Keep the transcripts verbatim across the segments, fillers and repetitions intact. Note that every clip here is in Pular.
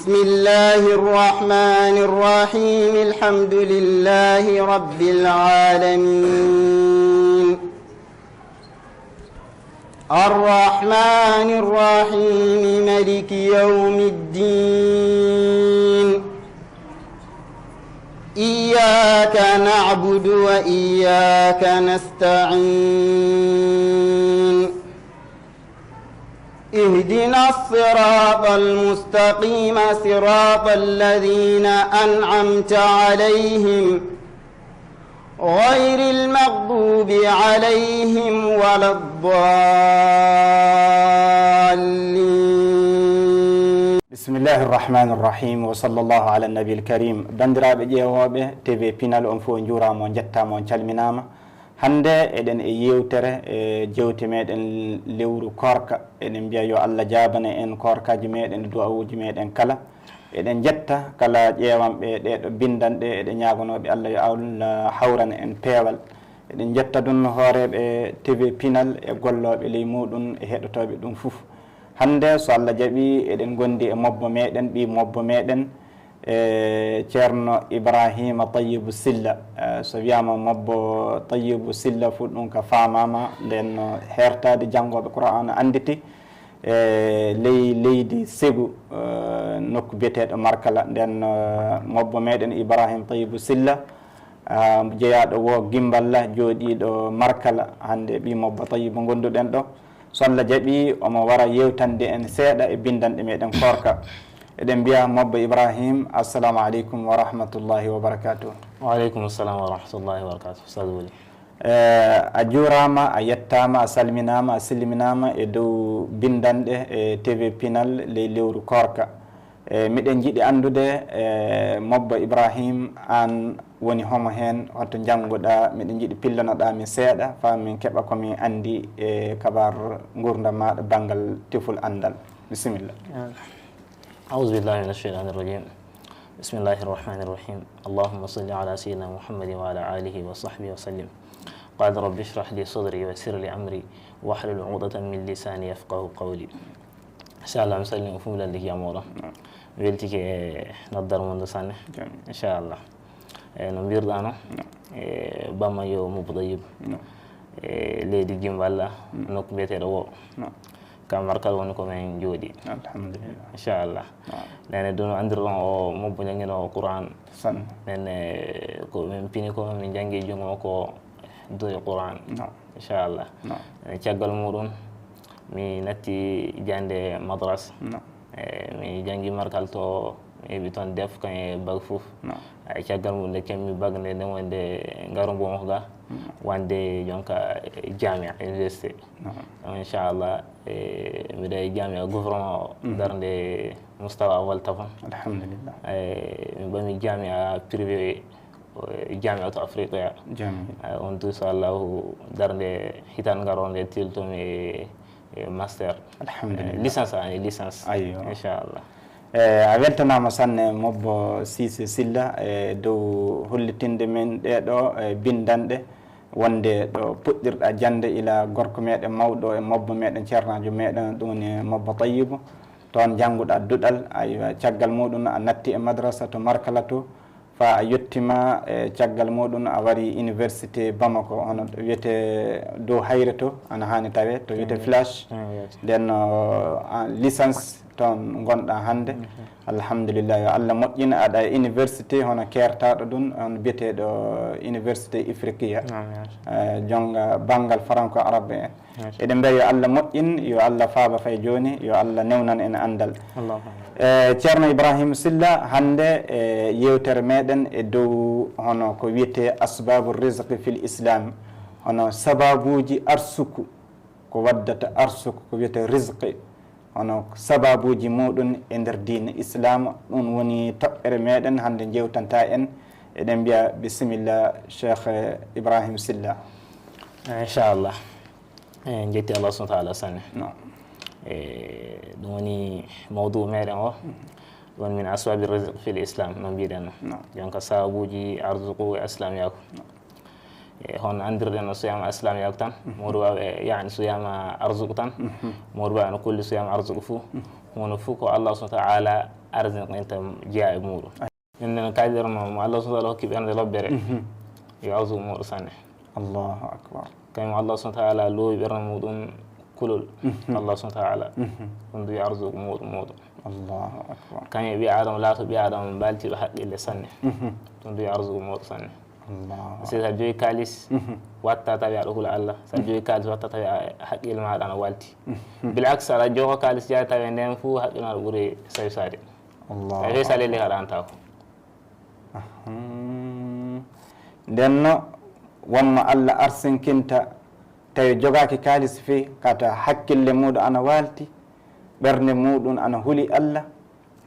بسم الله الرحمن الرحيم. الحمد لله رب العالمين. الرحمن الرحيم. ملك يوم الدين. إياك نعبد وإياك نستعين. اهدنا الصراط المستقيم، صراط الذين أنعمت عليهم، غير المغضوب عليهم ولا الضالين. Bismillahir Rahmanir Rahim, wa sallallahu ala nabil karim. Banndiraaɓe ƴeewooɓe T V Pinal, on fof on njuuraama, on njettaama, on calminaama. Hannde eɗen e yewtere, e jewte meɗen lewru koorka. Eɗen mbiya yo Allah jaabane en koorkaaji meɗen, du'awuuji meɗen kala. Eɗen njetta kala ƴeewanɓe ɗee ɗoo binndanɗe, eɗen ñaaganooɓe Allah yo Allah hawrana en peewal. Eɗen njetta ɗun hooreeɓe T V Pinal e gollooɓe ley muuɗun e heɗotooɓe ɗun fof. Hannde, so Allah jaɓii, eɗen ngondi e mobbo meɗen, ɓii mobbo meɗen, e Ceerno Ibrahima Tayyibu Silla. Eh, so wiyaama mobbo Tayyibu Silla fof, ɗun ka faamaama, nden no heertaade janngooɓe Qur'aana annditi, e ley leydi Segu, eh, nokku biyeteeɗo Markala. Nden, eh, mobbo meɗen Ibrahima Tayyibu Silla, ah, jeyaaɗo wo Gimballa, jooɗiiɗo Markala, hannde ɓii mobbo Tayyibu ngonduɗen ɗoo. So Allah jaɓii, omo wara yewtande en seeɗa e binndanɗe meɗen koorka. Eɗen mbiya mobbo Ibrahim, assalamu aleykum wa rahmatullahi wa barakatuh. Wa aleykum assalam wa rahmatullahi wa barakatuh. Ustaz Wuli. Eh, a juuraama, a yettaama, a salminaama, a silminaama e dow binndanɗe e T V Pinal ley lewru koorka. Eh, miɗen njiɗi anndude, eh, mobbo Ibrahim, an woni homo heen, hoto njannguɗaa? Miɗen njiɗi pillanoɗaa min seeɗa, faa min keɓa ko min anndi e kabaar nguurndam maaɗa banngal tefol anndal. Bisimilla. أعوذ بالله من الشيطان الرجيم. بسم الله الرحمن الرحيم. اللهم صل على سيدنا محمد وعلى آله وصحبه وسلم. قال رب اشرح لي صدري ويسر لي أمري واحلل عقدة من لساني يفقهوا قولي. Inchallah, mi salmini on fof, mi lallike jam oɗon. Mi weltike e noddal mon nde sanne. Inchallah. E no mbiruɗaa non, e Bamma yo Mubbo Tayyib. E leydi Gimballa, nokku biyeteeɗo Woro. Kamar kala woni ko men jooɗi. Alhamdulillah. Inchallah. Nene ɗum anndirɗon o mobbo jannginoowo Qur'an. Sanne. Nene ko men pini ko min janngi e junngo makko doy Qur'an. Inchallah. E caggal muɗum, mi natti jannde madrasa. E mi janngi Markal to, mi heɓi ton def kan e bag fof. E caggal muɗum nde kemmi bag nde, nde wonde ngaru mbo mo ga, wonde jonka jamia, université. Donc, inchallah, e mbiɗa e jamia gouvernement o, darnde Mustawa Awal Tafon. Alhamdulillah. E mi ɓami jamia privé, e Jamiatu Afriqiya. Jami. E on, inchallahu, darnde hitan ngaronde tiltumi e, e master. Alhamdulillah. E licence, ani licence. Ayyo. Inchallah. E a weltanaama sanne, mobbo Sise Silla, e dow hollitinde men ɗee ɗoo, e binndanɗe, wonde ɗo puɗɗirɗaa jannde ila gorko meɗen mawɗo e mobbo meɗen ceernaajo meɗen, ɗum woni mobbo Tayyibu. Toon jannguɗaa duɗal, aywa, caggal muɗum a natti e madrasa to Markala to, faa a yettima, e caggal muɗum a wari université Bamako, hono ɗo wiyetee dow Hayre to, ana haani tawee, to wiyetee Flash. Nden no, a, licence toon ngonɗaa hannde. Alhamdulillah, yo Allah moƴƴin, aɗa e université hono keertaaɗo ɗum, on biyeteeɗo Université Ifriqiya. E, jonga banngal franco arabe en. Eɗen mbiya yo Allah moƴƴin, yo Allah faaba fay jooni, yo Allah newnan en anndal. Allahumma amin. E, Ceerno Ibrahim Silla, hannde e yewtere meɗen e dow hono ko wiyetee asbabu rizqi fil Islam, hono sababuuji arsuku, ko waddata arsuku, ko wiyetee rizqi, hono sababuuji muɗum e nder diina Islaam. Ɗum woni toɓɓere meɗen hannde, jewtanta en. Eɗen mbiya bisimilla, Cheikh Ibrahim Silla. Inchallah. En jetti Allah subhanahu wa taala sanne. No. E, ɗum woni mawdu meɗen o. Ɗum woni min asbabi rizq fil Islam, no mbiɗen no. No. Jonka sababuuji arsuku e Islaamiyaaku. No. E, hono anndirɗen no, so wiyaama Islaamiyaaku tan, mawdu waawi, e, yaani so wiyaama arsuku tan, mawdu waawi no kolli so wiyaama arsuku fuu. Hono fuu ko Allah subhanahu wa taala arsikinta jeyaa e muuɗum. Nden non kaalirno mo Allah subhanahu wa ta'ala hokki ɓernde lobbere, mhm, yo arsuku muuɗum sanne. Allahu akbar. Kañum Allah subhanahu wa ta'ala loowi ɓernde muuɗum kulol. Mhm. Allah subhanahu wa ta'ala. Mhm. Ɗum du yo arsuku muuɗum, muuɗum. Allahu akbar. Kañum e ɓii Aadama laato ɓii Aadama mbaaltiiɗo haqqille sanne. Mhm. Ɗum du yo arsuku muuɗum sanne. Allahu akbar. Si a jogii kaalis, mhm, watta tawi aɗa hula Allah. Si a jogii kaalis, watta tawi a, haqqille maaɗa ana waalti. Mhm. Bil aks, aɗa jogo kaalis jaa tawi nden fuu haqqille maaɗa ɓuri saysaade. Allahu akbar. Tawi fey sa lelli haɗa antaa ko. Ahan. Nden no, wamma Allah arsinkinta, tawi jogaaki kaalis fey, kata hakkille muuɗum ana waalti, ɓernde muuɗum ana huli Allah,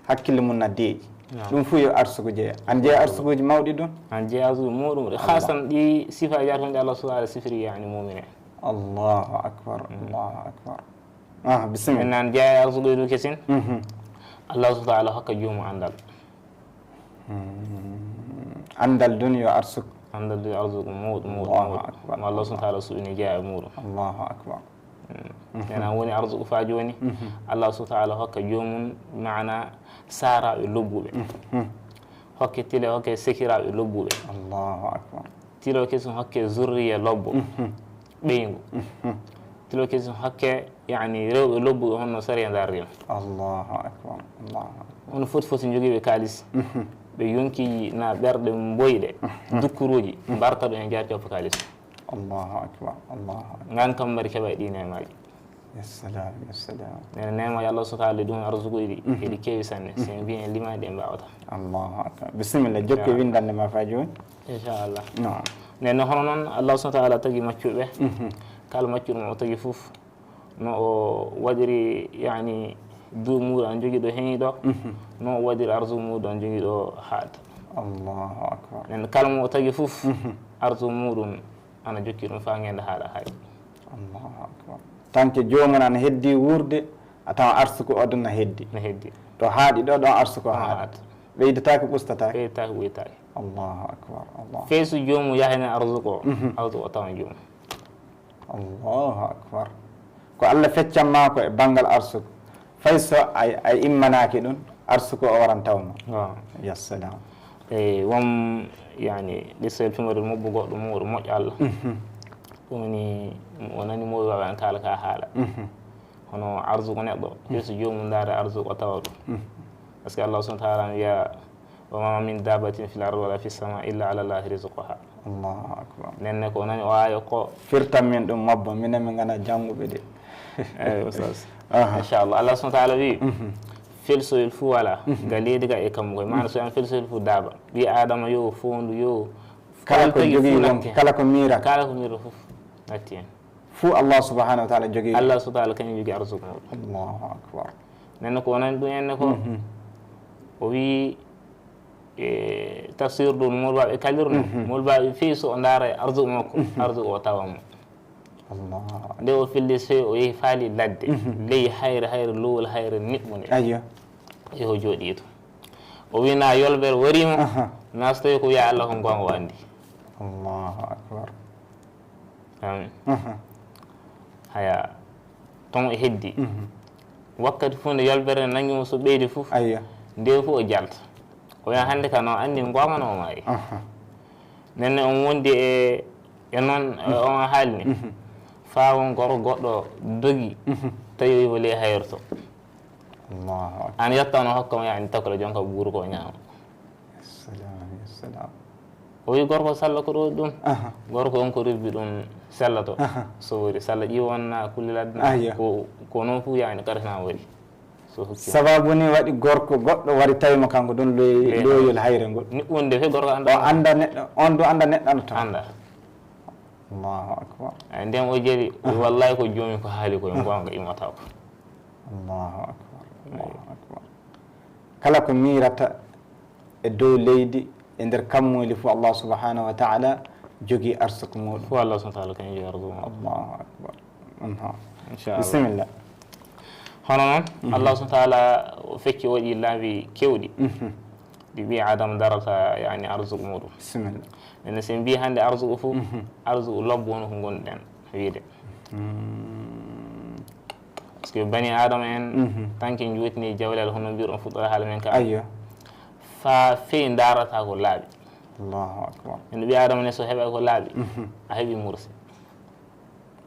hakkille mum na deeƴi. Naam. Ɗum fuu yo arsuku jeya. An jeya arsukuuji mawɗi ɗum? An jeya arsuku muuɗum. Allah. Khaasan ɗi sifaaji arsuku ɗi Allah subhanahu wa ta'ala sifiri, yani, mu'mine. Allahu akbar, mm, Allahu akbar. Ah, bisimilla. Nden an jeya arsuku ɗi kesin. Mhm. Allah subhanahu wa ta'ala hokka joomu andal. Hmm. Andal dun yo arsuku. Andal dun yo arsuku muuɗum, muuɗum, Allahu akbar. Mo Allah subhanahu wa ta'ala suɓini jeya e muuɗum. Allahu akbar. Hmm. Mhm. Nden an woni arsuku faa jooni. Mhm. Allah subhanahu wa ta'ala hokka joomum maana saaraaɓe lobbuɓe. Mhm. Hokke tile, hokke sekiraaɓe lobbuɓe. Allahu akbar. Tilo kesun hokke zurriya lobbo. Mhm. Ɓeyngu. Mhm. Tilo kesun hokke, yani, rewɓe lobbuɓe honno sariya ndarri on. Allahu akbar. Allahu akbar. On foti foti jogiiɓe kaalis. Mhm. Ɓe yonki na ɓerɗe mboyɗe, mhm, dukkuruuji, mhm, mbarta ɗum e njaar coppa kaalis. Allahu akbar. Allahu akbar. Ngan kam mari keɓa e ɗi neemaaji. Ya salam, ya salam. Nden neema yo Allah subhanahu wa ta'ala ɗum arsukuuji ɗi, mhm, eɗi keewi sanne. Mhm. Si en mbiyi en limaade en mbaawata. Allahu akbar. Bisimilla, jokke, ya, winndannde ma faa jooni. Inchallah. Naam. Nden no hono non Allah subhanahu wa ta'ala tagi maccuɓe. Mhm. Kala maccuɗo mo o tagi fof, no o waɗiri, yani, duuɓi muuɗum ana jogii ɗo heñi ɗo, mhm, no o waɗiri arsuku muuɗum ana jogii ɗo haaɗta. Allahu akbar. Nden kala mo o tagi fof, mhm, arsuku muuɗum ana jokki ɗum faa ngeenda haaɗa haay. Allahu akbar. Tanke joomum ana heddi wuurde, a tawa arsuku o ɗon na heddi. Na heddi. To haaɗi ɗo, ɗon arsuku o haaɗata. Haaɗata. Ɓeydataake, ɓustataake. Ɓeydataake, ɓuytaake. Allahu akbar, Allahu. Fey so joomum yahani arsuku o, mhm, arsuku o tawan joomum. Allahu akbar. Ko Allah feccan maa ko e banngal arsuku. Fay so a, a immanaaki ɗum, arsuku o waran taw ma. Waaw. Ya salam. E won, yani, qissayel fimorel mobbo goɗɗo mo, oɗo moƴƴo Allah. Mhm. Ɗum woni, o nani mowɓe an kaala ka haala. Mhm. Hono arsuku neɗɗo, mhm, fii so joomum ndaara arsuku o tawa ɗum. Mhm. Parce que Allah subhanahu wa ta'ala wiya, "Wa ma min dabbatin fil ardi wala fis samai illa ala Allahi rizquha." Allahu akbar. Nenne ko nani o aaya ko. Firtan min ɗum mabbo, minen min ngana jannguɓe de. Eyi, Oustaz. Aha. Inchallah. Allah subhanahu wa ta'ala wi, mhm, felsoyel fuu walaa, mhm, ga leydi ga e kammu koye. Maana so en felsoyel fuu daaba. Ɓii Aadama yo, foondu yo, kala ko jogii wonki, kala ko miirata. Kala ko miirata fof natti hen. Fuu Allah subhanahu wa ta'ala jogii. Allah subhanahu wa ta'ala kañum jogii arsuku muɗum. Allahu akbar. Nenne ko wonani ɗum enne ko, mhm, o wi, e tafsir ɗum, molbaaɓe kalirno, mhm, molbaaɓe fii so o ndaara e arsuku makko, mhm, arsuku o tawa mo. Allah. Nde o filli sey o yehi faali ladde, mhm, ley hayre, hayre lowol, hayre niɓɓunde. Ayyo. Yehi o jooɗii to. O wi na yolbere warii mo, aha, na so tawi ko wiya Allah ko goonga o anndi. Allahu akbar. Amin. Mhm. Haya, ton e heddi. Mhm. Wakkati fof nde yolbere nangi mo so ɓeydi fof, ayyo, nde fof o jalta. O wiya hannde ka no anndi goonga no o maayi. Aha. Nenne on wondi e, e noon, e, mhm, on haalni. Mhm. Faa won gorko goɗɗo dogi, mhm, tawi o ley hayre to. Allahu akbar. An yetta on hokka mo, yani, takko ɗo jonka buuru ko ñaama. Salam, salam. O wi gorko salla ko ɗo ɗum. Aha. Gorko on ko rubbi ɗum sella to. Aha. So wori salla ƴiwo on na kulli ladde na. Ayyo. Ko, ko noon fu yani karsana wari. So hokki. Sababu ni waɗi gorko goɗɗo wari tawi mo kanko ɗum loy-, loyol hayre ngol. Ni wonde fe gorko annda. O annda neɗɗo, on du annda neɗɗo no taw. Annda. Allahu akbar. Ay, nden o jeli, aha, wallahi ko joomi ko haali ko, aha, goonga immata ko. Allahu akbar. Allahu akbar. Kala ko miirata e dow leydi, e nder kammuuli fof, Allah subhanahu wa ta'ala jogii arsuku muɗum. Fof Allah subhanahu wa ta'ala kañum jogii arsuku muɗum. Allahu akbar. Aha. Inchallah. Bisimilla. Hono noon, mhm, Allah subhanahu wa ta'ala o fecci o waɗi laabi kewɗi, mhm, ɗi ɓii Aadama darata, yani, arsuku muɗum. Bisimilla. Nden so en mbii hannde arsuku fof, mhm, arsuku lobbo woni ko ngonɗen wiide. Hmm. Yo bani Aadama en, mhm, tanke njuutini jawlel hono mbiruɗon fuɗɗoore haala men ka. Ayyo. Faa fey ndaarata ko laaɓi. Allahu akbar. Eno ɓii Aadama ne so heɓa ko laaɓi, mhm, a heɓi murse.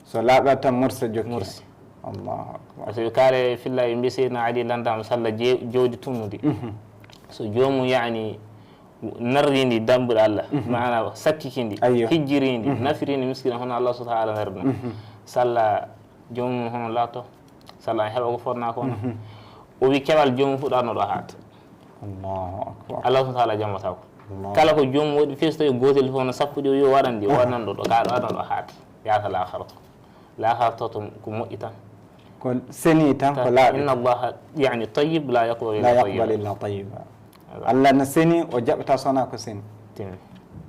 So laaɓa tan murse jokki. Murse. Allahu akbar. Parce que kaare filla ɓe mbii Seydina Ali landama salla je-, jawdi tunnudi. Mhm. So joomum yaani narrindi dambuɗe Allah, mhm, maana sakkikindi, ayyo, hijjirindi, mhm, nafirindi miskina hono Allah subhanahu wa ta'ala narri ɗum. Mhm. Salla joomum hono laatoo, salla heɓa ko fotnaa ko hono. Mhm. O wi keɓal joomum fu ɗo arno ɗo haata. Allahu akbar. Allah subhanahu wa ta'ala jammata ko. Allahu. Kala ko joomum waɗi fii so tawi gootel fof no sappo ɗi o wi o waɗan ɗi, o, aha, waɗan ɗo ɗo, ka ɗo arno ɗo haata. Yaata laakarto. Laakarto to ko moƴƴi tan. Ko seni tan, ko laaɓi. Inna Allaha, yani, tayyib, la yaqbalu illa tayyiba. Allah no seni, o jaɓata so wonaa ko seni. Timi.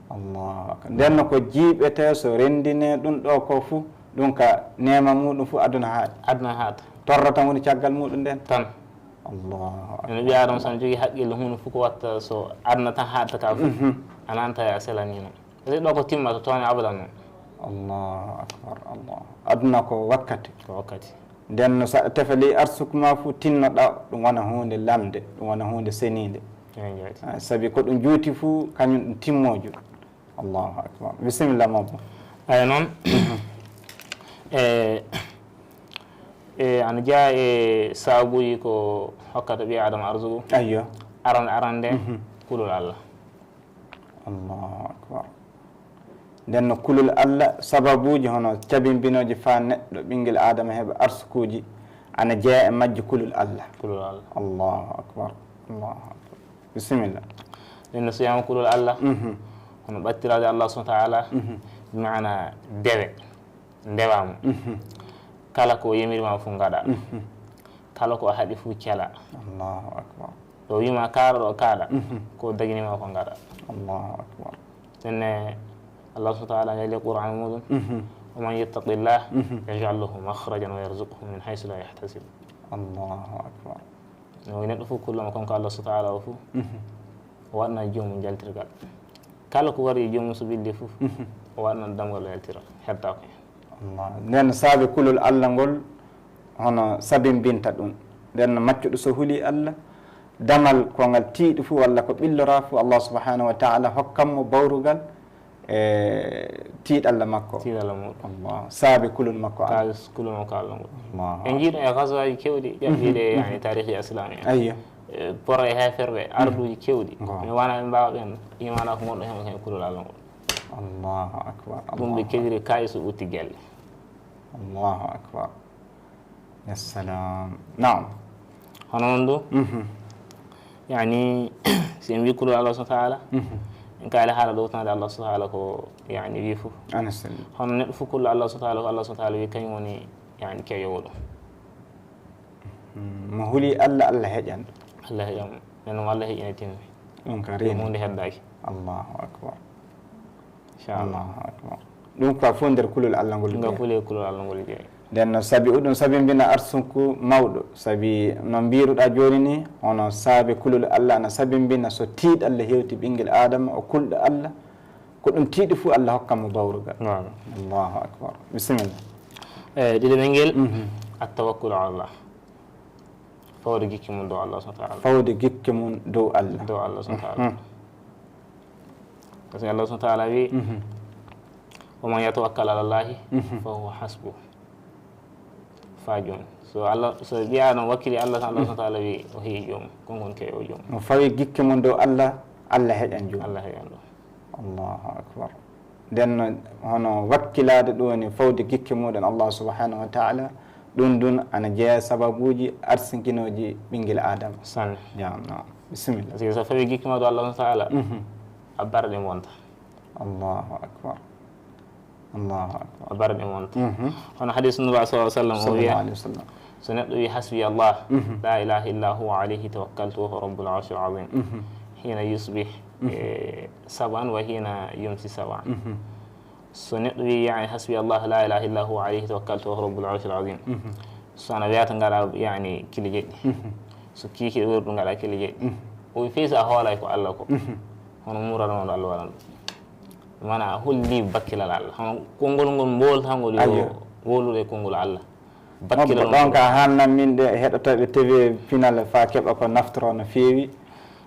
Allahu akbar. Nden no ko jiiɓete, so renndine ɗum ɗo ko fu, ɗum ka neema muɗum fu aduna haata. Aduna haata. Torrata woni caggal muɗum nden. Tan. Allahu akbar. Eno ɓii Aadama so no jogii haqqille huunde fu ko watta so aduna tan haata ka fu, mhm, a nanta a selaniino. Parce que ɗo ko timmata, tooña abadan non. Allahu akbar, Allah. Aduna ko wakkati. Ko wakkati. Nden no sa tefeli arsuku ma fu tinnoɗa, ɗum wona huunde lamnde, ɗum wona huunde seniinde. Eey, jaati. Ah, sabi ko ɗum juuti fu, kañum ɗum timmoojo. Allahu akbar. Bisimilla, Mabo. Eey, noon. E, e, ana jeyaa e sababuuji ko hokkata ɓii Aadama arsuku. Ayyo. Aran-, arande, mhm, kulol Allah. Allahu akbar. Nden no kulol Allah, sababuuji hono cabimbinooji faa neɗɗo, ɓinngel Aadama heɓa arsukuuji, ana jeyaa e majji kulol Allah. Kulol Allah. Allahu akbar. Allahu akbar. Bisimilla. Nden no so wiyaama kulol Allah, mhm, hono ɓattiraade Allah subhanahu wa ta'ala, mhm, bi maana dewe. Ndewaa mo. Mhm. Kala ko o yamiri ma fof ngaɗaa. Mhm. Kala ko o haɗi fof celaa. Allahu akbar. Ɗo o wii ma kaaɗa, ɗo kaaɗa. Mhm. Ko o dagini ma ko ngaɗaa. Allahu akbar. Ɗum ne Allah subhanahu wa ta'ala neli Qur'an muɗum. Mhm. "Wa man yattaqillah, mhm, yaj'al lahu makhrajan wa yarzuqhu min haythu la yahtasib." Allahu akbar. No neɗɗo fof kullo mo kanko Allah subhanahu wa ta'ala o fof. Mhm. O waɗna joomum jaltirgal. Kala ko wari e joomum so ɓilli fof, mhm, o waɗna damgal o yaltira, hedda ko hen. Allah. Nden saabe kulol Allah ngol, hono sabimbinta ɗum. Nden maccuɗo so huli Allah, damal ko ngal tiiɗi fof walla ko ɓillora fof, Allah subhanahu wa ta'ala hokkan mo bawrugal, e tiiɗalla makko. Tiiɗalla muɗum. Allah. Saabe kulol makko Allah. Saabe kulol makko Allah ngol. Allah. En njiiɗo e ghazwaaji kewɗi, ƴaɓɓiiɗe, mhm, yani, taarikhi islami en. Ayyo. E, poro e heeferɓe, mhm, arduuji kewɗi. Ngo. Mi wana ɓe mbaawa ɓen, imaana ko gonɗo hen, ko kulol Allah ngol. Allahu akbar. Ɗum ɓe kewiri kaayi so ɓutti gelle. Allahu akbar. Ya salam. Naam. Hono non ɗum, mhm, yani, si en wii kulol Allah subhanahu wa ta'ala, mhm, en kaali haala ɗowtanaade Allah subhanahu wa ta'ala ko, yani, wii fof. Ana selli. Hono neɗɗo fof kulol Allah subhanahu wa ta'ala, ko Allah subhanahu wa ta'ala wii kañum woni, yani, keƴoowo ɗum. Mhm. Mo huli Allah, Allah heƴan. Allah heƴan mo. Nden noon Allah heƴan e timmi. Ɗum ka reeni. Huunde heddaaki. Allahu akbar. Inchallah. Allahu akbar. Ɗum ka fof nder kulol Allah ngol jeyi. Ɗum ka fof nder kulol Allah ngol jeyi. Nden no sabi, ɗum sabimbina arsuku mawɗo. Sabi no mbiruɗaa jooni ni, hono saabe kulol Allah ana sabimbina so tiiɗalla hewti ɓinngel Aadama, o kulɗo Allah. Ko ɗum tiiɗi fof Allah hokkan mo bawrugal. Naam. Allahu akbar. Bisimilla. Eh, ɗiɗaɓel ngel, mhm, at-tawakkul ala Allah. Fawde gikke mum dow Allah subhanahu wa ta'ala. Fawde gikke mum dow Allah. Dow Allah subhanahu wa ta'ala. Mhm. Parce que Allah subhanahu wa ta'ala wi, mhm, "Wa man yatawakkal ala Allahi, mhm, fa huwa hasbuh." Fa jooni. So Allah, so ɓii Aadama wakkili Allah, Allah subhanahu wa ta'ala wi, o heƴi joomum. Kon kon keƴoowo joomum. Mo fawi gikke mum dow Allah, Allah heƴan joomum. Allah heƴan ɗum. Allahu akbar. Nden no, hono wakkilaade ɗum woni fawde gikke muɗum Allah subhanahu wa ta'ala, ɗum ɗum ana jeyaa sababuuji arsikinooji ɓinngel Aadama. Sanne. Jaam, naam. Bisimilla. Parce que so fawi gikke ma dow Allah subhanahu wa ta'ala, mhm, a barɗe wonta. Allahu akbar. Allahu akbar. A barɗe wonta. Mhm. Hono hadiisu Nulaaɗo sallallahu alaihi wasallam o wiya, sallallahu alaihi wasallam. So neɗɗo wi, "Hasbi Allah, mhm, la ilaha illa huwa, alayhi tawakkaltu, wa huwa rabbul arshil azim." Mhm. Hina yusbih, mhm, eh, sab'an wa hina yumsi sab'an. Mhm. So neɗɗo wi, yani, "Hasbi Allah, la ilaha illa huwa, alayhi tawakkaltu, wa huwa rabbul arshil azim." Mhm. So ana wiyata ngaɗa, yani, kili jeɗɗi. Mhm. So kiikiiɗe worɗu ngaɗa kili jeɗɗi. Mhm. O wi, fii so a hoolay ko Allah ko. Mhm. Hono muranoɗo Allah waɗan ɗum. Mana holli bakkilal Allah. Hono konngol ngol mbolta ngol yo, ayyo, wowlude konngol Allah. Bakkila ɗon ka haalnan min ɗe heɗotooɓe T V Pinal faa keɓa ko naftoro no feewi.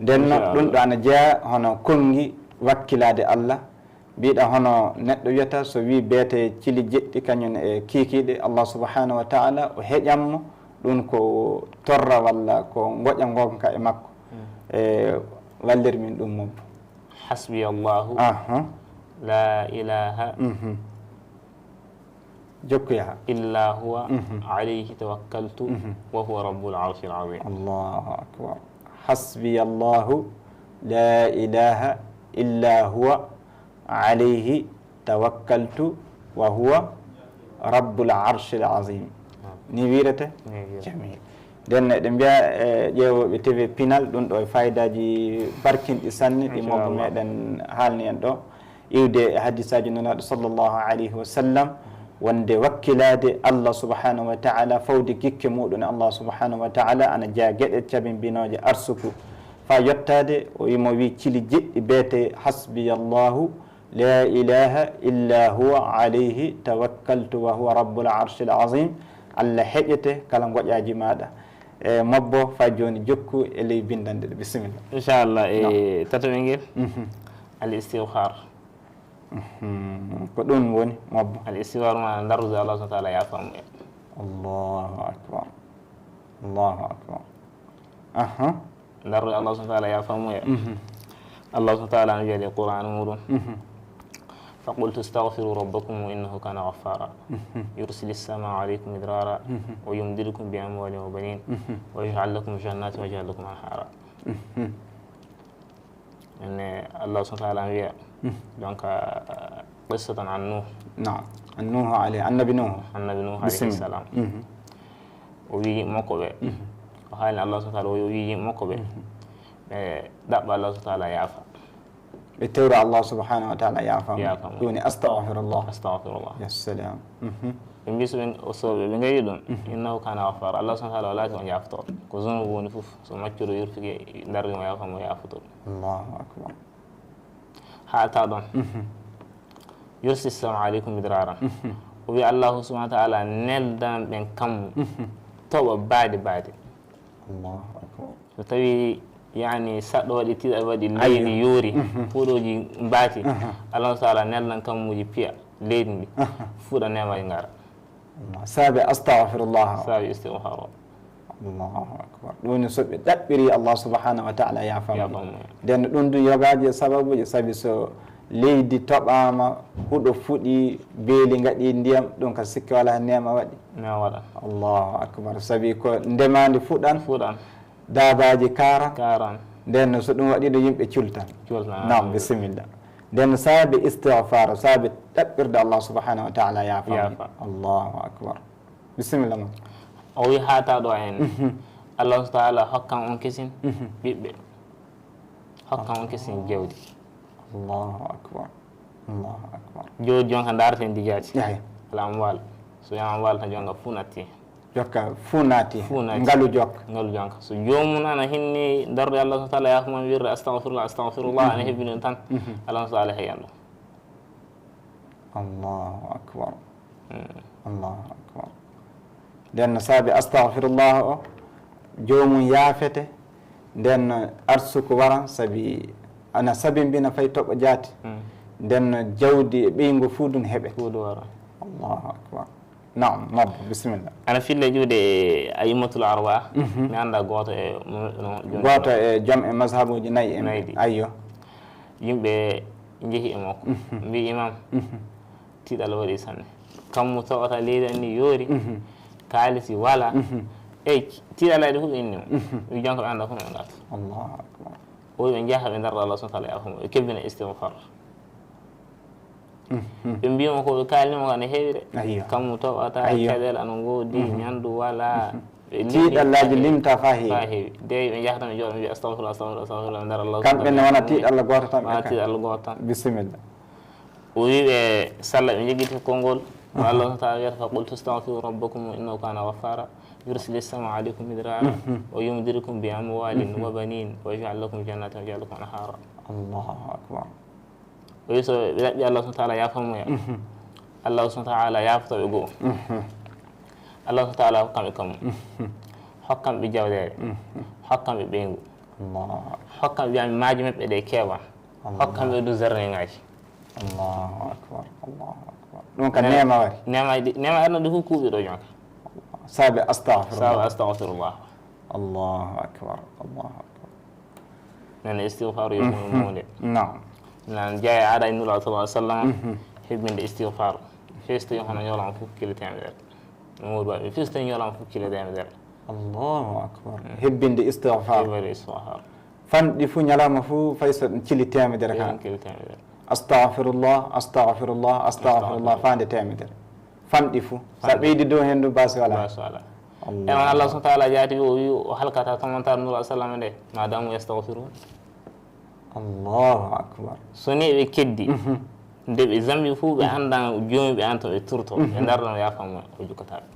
Nden non, ɗun ɗo ana jeyaa hono konngi wakkilaade Allah. Mbiɗa hono neɗɗo wiyata so wii beete cili jeɗɗi kañun e kiikiiɗe, Allah subhanahu wa ta'ala o heƴan mo, ɗun ko torra walla ko ngoƴa ngonka e makko. E wallir min ɗun, Mobbo. Hasbiyallahu. Aha. La ilaha Mhm. Jokku yaha. Illa huwa Mhm. alayhi tawakkaltu Mhm. wa huwa rabbul arshil azim. Allahu akbar. Hasbiyallahu la ilaha illa huwa alayhi tawakkaltu wa huwa rabbul arshil azim. Ni wiirete? Ni wiirete. Jamil. Nden eɗen mbiya, eh, ƴeewooɓe T V Pinal, ɗun ɗo e faayidaaji barkinɗi sanne, ɗi Mobbo meɗen haalni en ɗo. Iwde e hadisaaji Nulaaɗo sallallahu alayhi wa sallam, wonde wakkilaade Allah subhanahu wa ta'ala, fawde gikke muɗum e Allah subhanahu wa ta'ala, ana jeyaa geɗe cabimbinooje arsuku. Faa yottaade, o imo wii cili jeɗɗi beete, "Hasbiyallahu, la ilaha illa huwa, alayhi tawakkaltu wa huwa rabbul arshil azim." Allah heƴete kala ngoƴaaji maaɗa. E, Mobbo, faa jooni jokku e ley binndannde ɗe. Bisimilla. Inchallah, e tataɓel ngel, Mhm. al istighfar. Mhm. Ko ɗun woni, Mobbo? Al istighfar ma darrude Allah subhanahu wa ta'ala yaafa mo en. Allahu akbar. Allahu akbar. Aha. Darrude Allah subhanahu wa ta'ala yaafa mo en. Mhm. Allah subhanahu wa ta'ala no wiya e Qur'an muɗum. Mhm. فقلت استغفروا ربكم إنه كان غفارا. Mhm. يرسل السماء عليكم مدرارا. Mhm. ويمددكم بأموال وبنين. Mhm. ويجعل لكم جنات ويجعل لكم أنهارا. Mhm. Ene Allah subhanahu wa ta'ala wiya, Mhm. donc, ah, qissatan an Nuh. Naam. An Nuh alayhi, annabi Nuh. Annabi Nuh alayhi Bisimilla. salam. Mhm. O wi'i yimɓe makko ɓe. Mhm. O haalni Allah subhanahu wa ta'ala, o wi'i yimɓe makko ɓe. Mhm. Ɓe ɗaɓɓa Allah subhanahu wa ta'ala yaafa. Ɓe tewra Allah subhanahu wa ta'ala yaafa mo. Yaafa mo. Ɗun woni astaghfirullah. Astaghfirullah. Ya salam. Mhm. Ɓe mbii so ɓe, so ɓe, ɓe ngarii ɗun, Mhm. innahu kana ghaffara. Allah subhanahu wa ta'ala wala ko o yaafotooɗo. Ko zunubu woni fof, so maccuɗo yurfike, darri mo yaafa mo, yaafotooɗo. Allahu akbar. Haa taa ɗon. Mhm. Yursil sama alaykum midraran. Mhm. O wi'i Allahu subhanahu wa ta'ala neldan ɓen kammu. Mhm. Toɓa baade baade. Allahu akbar. So tawi, yani, saɗɗo waɗi, tiiɗal waɗi, Ayyo. leydi yoori, Mhm. fuɗooji mbaati, Aha. Allah subhanahu wa ta'ala neldan kammuuji piya leydi ndi, Aha. fuɗa neemaaji ngara. Allah. Saabe astaghfirullah. Saabe istighfar o. Allahu akbar. Ɗun woni so ɓe ɗaɓɓiri Allah subhanahu wa ta'ala yaafa mo. Yaafa mo. Nden ɗun ɗun yogaaji e sababuuji, sabi so leydi toɓaama, huɗo fuɗi, beeli ngaɗi ndiyam, ɗun ka sikke walaa neema waɗi. Neema waɗa. Allahu akbar. Sabi ko ndemaandi fuɗan. Fuɗan. Daabaaji kaaran. Kaaran. Nden no so ɗun waɗi ɗo yimɓe cultan. Cultan. Naam, bisimilla. Nden no saabe istighfar, saabe ɗaɓɓirde Allah subhanahu wa ta'ala yaafa. Yaafa. Allahu akbar. Bisimilla ma. O wi haa taa ɗo en. Mhm. Allah subhanahu wa ta'ala hokkan on kesin Mhm. ɓiɓɓe. Hokkan on kesin jawdi. Allahu akbar. Allahu akbar. Jawdi jonka ndaareten di jaati. Yahay. Al amwal. So wi'aama amwal tan jonka fuu natti. Jokka fuu naati. Fuu naati. Ngalu jokka. Ngalu jonka. So joomum ana hinni darde Allah subhanahu wa ta'ala yaafa mo wirde astaghfirullah, astaghfirullah, ana Mhm. hebbini ɗun tan. Mhm. Allah subhanahu wa ta'ala heƴan ɗum. Allahu akbar. Mm. Allahu akbar. Nden no saabi astaghfirullah o, joomum yaafete, nden no arsuku waran, sabi ana sabimbina fay toɓo jaati. Mm. Nden no jawdi e ɓeyngu fuu ɗun heɓete. Fuu ɗun waran. Allahu akbar. Naam, Mabba, bisimilla. Ana fille ƴuwde e a'immatul arba'a, Mhm. mi annda gooto e mo-, no, jom Gooto e jom e mazhabuuji nayi en. Nayi ɗi. Ayyo. Yimɓe njehi e makko. Mhm. Mbii, "Imam, Mhm. tiiɗalla waɗi sanne. Kammu toɓata leydi an ni yoori, Mhm. kaalisi walaa." Mhm. Ey, tiiɗallaaji ɗi fof inni mo. Mhm. Wi, "Jonka ɓe annda fof no ɓe ngarta." Allahu akbar. O wi, "Ɓe njaha ɓe ndarra Allah subhanahu wa ta'ala yaafa mo, ɓe kebbina istighfar." Mhm. Ɓe mbii mo ko ɓe kaalni mo ka ne heewi de. Ayyo. Kammu toɓata, Ayyo. caɗeele ana ngoodi, Mhm. ñanndu walaa. Mhm. Ɓe limti Tiiɗallaaji faa heewi. limta faa heewi. Faa heewi. De ɓe njahata ɓe jooɗo, ɓe mbiya, "Astaghfirullah, astaghfirullah, astaghfirullah." Ɓe ndarra Allah Kamɓe ne subhanahu wa ta'ala wona tiiɗalla gooto tan ɓe Wona kaalata. tiiɗalla gooto tan. Bisimilla. O wi ɓe salla, ɓe njogiti konngol. Ko Mhm. Allah subhanahu wa ta'ala wiyata, "Fa qultu astaghfiru rabbakum innahu kana ghaffara, yursilis sama alaykum midrara, Mhm. wa yumdidkum bi amwalin Mhm. wa banin, wa yaj'al lakum jannatin wa yaj'al lakum anhara." Allahu akbar. O wi so ɓe ɗaɓɓi Allah subhanahu wa ta'ala yaafa mo ya. Mhm. Allah subhanahu wa ta'ala yaafoto ɓe goo. Mhm. Allah subhanahu wa ta'ala hokkan ɓe kammu. Hokkan ɓe jawleere. Hokkan ɓe ɓeyngu. Allah. Hokkan ɓe, ɓe maaji maɓɓe ɗe keewa. Allah. Hokkan ɓe du zerneŋaaji. Allahu akbar, Allahu akbar. Ɗum ka neema wari. Neema ɗi, neema aduna ɗi fof kuuɓi ɗo jonka. Saabe astaghfirullah. Saabe astaghfirullah. Allahu akbar, Allahu akbar. Nana istighfar yo ɗum mo nde. Naam. Nan jeya aada e Nulaaɗo sallallahu alaihi wasallam, hebbinde istighfar. Festo yo hono ñoolama fof kilo teemedere. Mo woni waɗi festo ñoolama fof kilo teemedere. Allahu akbar. Hebbinde istighfar. Hebbinde istighfar. Fanɗi fuu ñalawma fuu fay so ɗum cili teemedere ka. Ɗum cili teemedere. Astaghfirullah, astaghfirullah, astaghfirullah, faande teemedere. Fanɗi fuu. Sa ɓeydi dow heen ɗum, baasi walaa. Baasi walaa. E on Allah subhanahu wa ta'ala jaati o wi o halkata tomantaare Nulaaɗo sallallahu alaihi wasallam nde, ma damu yastaghfirun. Allahu akbar. So ni ɓe keddi, nde ɓe zambi fuu, ɓe annda Joomi ɓe an to ɓe turto, ɓe ndarno yaafamo o jukkataa ɓe.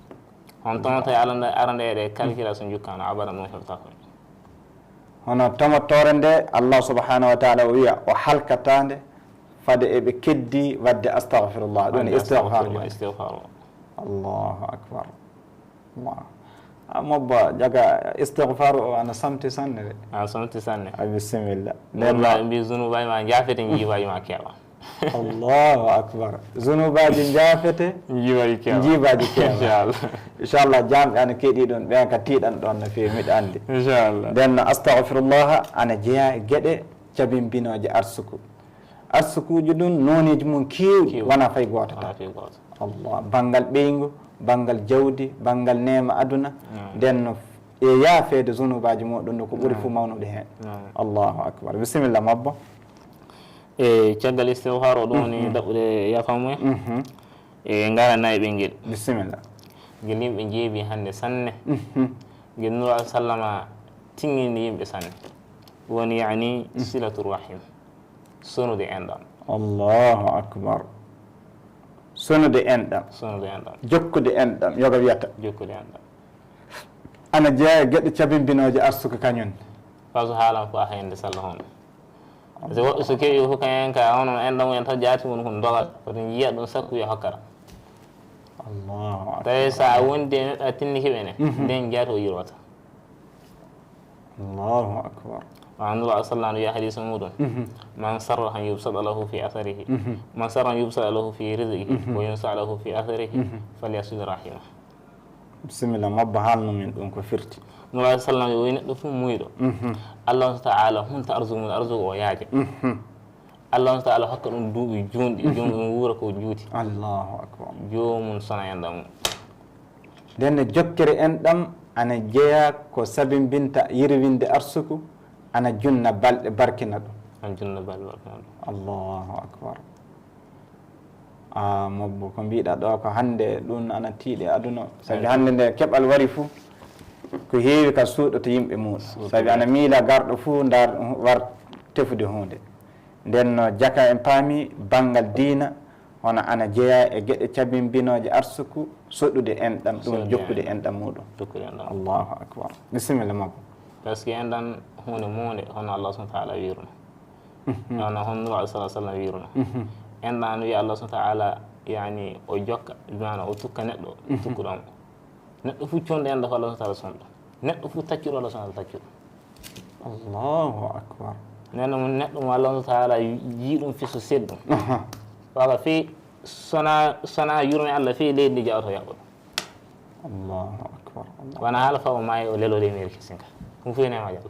Hono tomantaare arande, arande e ɗe calcula so jukkaano, abadan ɗum heɓataa ko. Hono tomantaare nde Allah subhanahu wa ta'ala o wi'a o halkataa nde, fade eɓe keddi wadde astaghfirullah, ɗum woni istighfar. Istighfar. Allahu akbar. Waaw. A mobba, jaga istighfar o ana samti sanne de. Ana samti sanne. A bisimilla. Nden wallahi, mbi zunuuba ma jaafete, jiiba ma keewa. Allahu akbar. Zunuubaaji jaafete, jiiba keewa. Jiiba keewa. Inchallah. Inchallah, jaamɓe ana keɗii ɗon, ɓen ka tiiɗan ɗon no feewi, miɗo anndi. Inchallah. Nden no astaghfirullah ana jeyaa e geɗe cabimbinooje arsuku. Arsukuuji ɗun, nooneeji mun keewɗi, keewɗi. Wonaa fay gooto tan. Wonaa fay gooto. Allah, banngal ɓeyngu, banngal jawdi, banngal neema aduna. Naam. Nden no e yaafeede zunuubaaji muɗun, no ko ɓuri fuu mawnude heen. Naam. Allahu akbar. Bisimilla, mabbo. E caggal istighfar o ɗum woni ɗaɓɓude yaafamuya. E ngara nayi ɓe ngel. Bisimilla. Ngel yimɓe njeebi hannde sanne. Ngel Nulaaɗo sallama tiŋŋini yimɓe sanne. Woni yani silatul rahim. Sonude enɗam. Allahu akbar. Sonude enɗam. Sonude enɗam. Jokkude enɗam, yoga wiyata. Jokkude enɗam. Ana jeyaa e geɗe cabimbinooje arsuku kañun. Faa so haalan fof a hende salla hono. So woɓɓe so keɓii fof kañen ka hono enɗam en tan jaati woni kon dogal. Koto njiya ɗum sakku yo hokkata. Allahu akbar. Tawi so a wondi e neɗɗo a tinnike ɓe ne, nden jaati o yirwata. Allahu akbar. Wa annabi sallallahu alaihi wasallam wiya hadiisa muɗum, "Man sarrahu an yubsata lahu fi atharihi, man sarrahu an yubsata lahu fi rizqihi, wa yunsa lahu fi atharihi, falyasil rahimah." Bisimilla, mabba haalnu min ɗum ko firti. Nulaaɗo sallam o wi neɗɗo fof muuyɗo. Allah ta'ala hunta arsuku mun, arsuku o yaaja. Allah ta'ala hokka ɗum duuɓi juunɗi, joomum wuura ko juuti. Allahu akbar. Joomum sona enɗam mum. Nden no jokkere enɗam ana jeyaa ko sabimbinta yirwinde arsuku, ana junna balɗe barkina ɗum. Ana junna balɗe barkina ɗum. Allahu akbar. A mobbo, ko mbiɗa ɗo ko hannde ɗum ana tiiɗi aduna. Sabi hannde nde keɓal wari fuu, ko heewi ka suuɗoto yimɓe muuɗum. Sabi ana miila garɗo fuu ndaar war tefude huunde. Nden no jaka en paami banngal diina, hono ana jeyaa e geɗe cabimbinooje arsuku, soɗude enɗam, ɗum jokkude enɗam muuɗum. Jokkude enɗam. Allahu akbar. Bisimilla, mabbo. Parce que enɗam huunde muunde, hono Allah subhanahu wa ta'ala wiirno. Hono, hono Nulaaɗo sallallahu alaihi wasallam wiirno. Enɗam ana wiya Allah subhanahu wa ta'ala, yani, o jokka, bi maana o tukka neɗɗo, tukkuɗo mo. Neɗɗo fof conɗo enɗam ko Allah subhanahu wa ta'ala sonɗo. Neɗɗo fof taccuɗo Allah subhanahu wa ta'ala taccuɗo. Allahu akbar. Nden no neɗɗo mo Allah subhanahu wa ta'ala yii ɗum fii so seeɗi ɗum. Aha. Wala fii sona, sona yurme Allah fii leydi ndi jaɓoto yaɓɓo ɗum. Allahu akbar. Allahu. Wona haala fawo maayi o lelode e meeri kesin ka. Ɗum fof neema Allah.